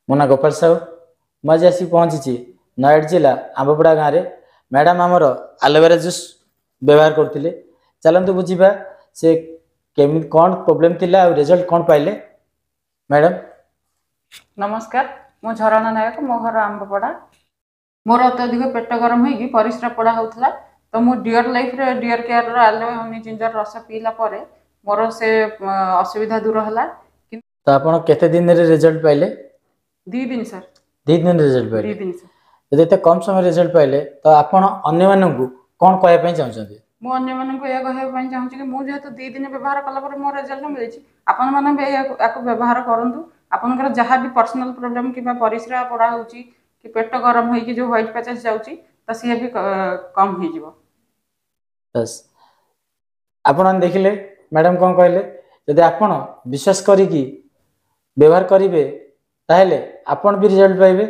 ମୋ ନାଁ ଗୋପାଳ ସାହୁ। ମୁଁ ଆଜି ଆସିକି ପହଞ୍ଚିଛି ନୟାଗଡ଼ ଜିଲ୍ଲା ଆମ୍ବପଡ଼ା ଗାଁରେ। ମ୍ୟାଡ଼ାମ୍ ଆମର ଆଲୋଭେରା ଜୁସ୍ ବ୍ୟବହାର କରୁଥିଲେ। ଚାଲନ୍ତୁ ବୁଝିବା ସେ କେମିତି, କ'ଣ ପ୍ରୋବ୍ଲେମ୍ ଥିଲା ଆଉ ରେଜଲ୍ଟ କ'ଣ ପାଇଲେ। ମ୍ୟାଡ଼ାମ୍ ନମସ୍କାର, ମୁଁ ଝରଣା ନାୟକ, ମୋ ଘର ଆମ୍ବପଡ଼ା। ମୋର ଅତ୍ୟଧିକ ପେଟ ଗରମ ହେଇକି ପରିସ୍ରା ପୋଡ଼ା ହେଉଥିଲା। ତ ମୁଁ ଡିଅର ଲାଇଫ୍ରେ ଡିଅର କେୟାରର ଆଲୋ ହନି ଜିଞ୍ଜର ରସ ପିଇଲା ପରେ ମୋର ସେ ଅସୁବିଧା ଦୂର ହେଲା। ତ ଆପଣ କେତେ ଦିନରେ ରେଜଲ୍ଟ ପାଇଲେ? 2 ଦିନ ସାର୍। 2 ଦିନ ରେଜଲ୍ଟ ପାଇଲେ? 2 ଦିନ ସାର୍। ଯଦି ଏତେ କମ୍ ସମୟ ରେଜଲ୍ଟ ପାଇଲେ, ତ ଆପଣ ଅନ୍ୟମାନଙ୍କୁ କ'ଣ କହିବା ପାଇଁ ଚାହୁଁଛନ୍ତି? ମୁଁ ଅନ୍ୟମାନଙ୍କୁ ଏହା କହିବା ପାଇଁ ଚାହୁଁଛି କି ମୁଁ ଯେହେତୁ 2 ଦିନ ବ୍ୟବହାର କଲା ପରେ ମୋ ରେଜଲ୍ଟ ମିଳିଛି, ଆପଣମାନେ ବି ଏହାକୁ ବ୍ୟବହାର କରନ୍ତୁ। ଆପଣଙ୍କର ଯାହା ବି ପର୍ସନାଲ ପ୍ରୋବ୍ଲେମ୍ କିମ୍ବା ପରିସ୍ରା ପୋଡ଼ା ହେଉଛି କି ପେଟ ଗରମ ହେଇକି ଯେଉଁ ହ୍ୱାଇଟ୍ ପ୍ୟାଚେସ୍ ଯାଉଛି, ତ ସିଏ ବି କମ୍ ହେଇଯିବ। ବାସ୍, ଆପଣମାନେ ଦେଖିଲେ ମ୍ୟାଡ଼ାମ୍ କ'ଣ କହିଲେ। ଯଦି ଆପଣ ବିଶ୍ୱାସ କରିକି ବ୍ୟବହାର କରିବେ, ତାହେଲେ ଆପଣ ବି ରେଜଲ୍ଟ ପାଇବେ।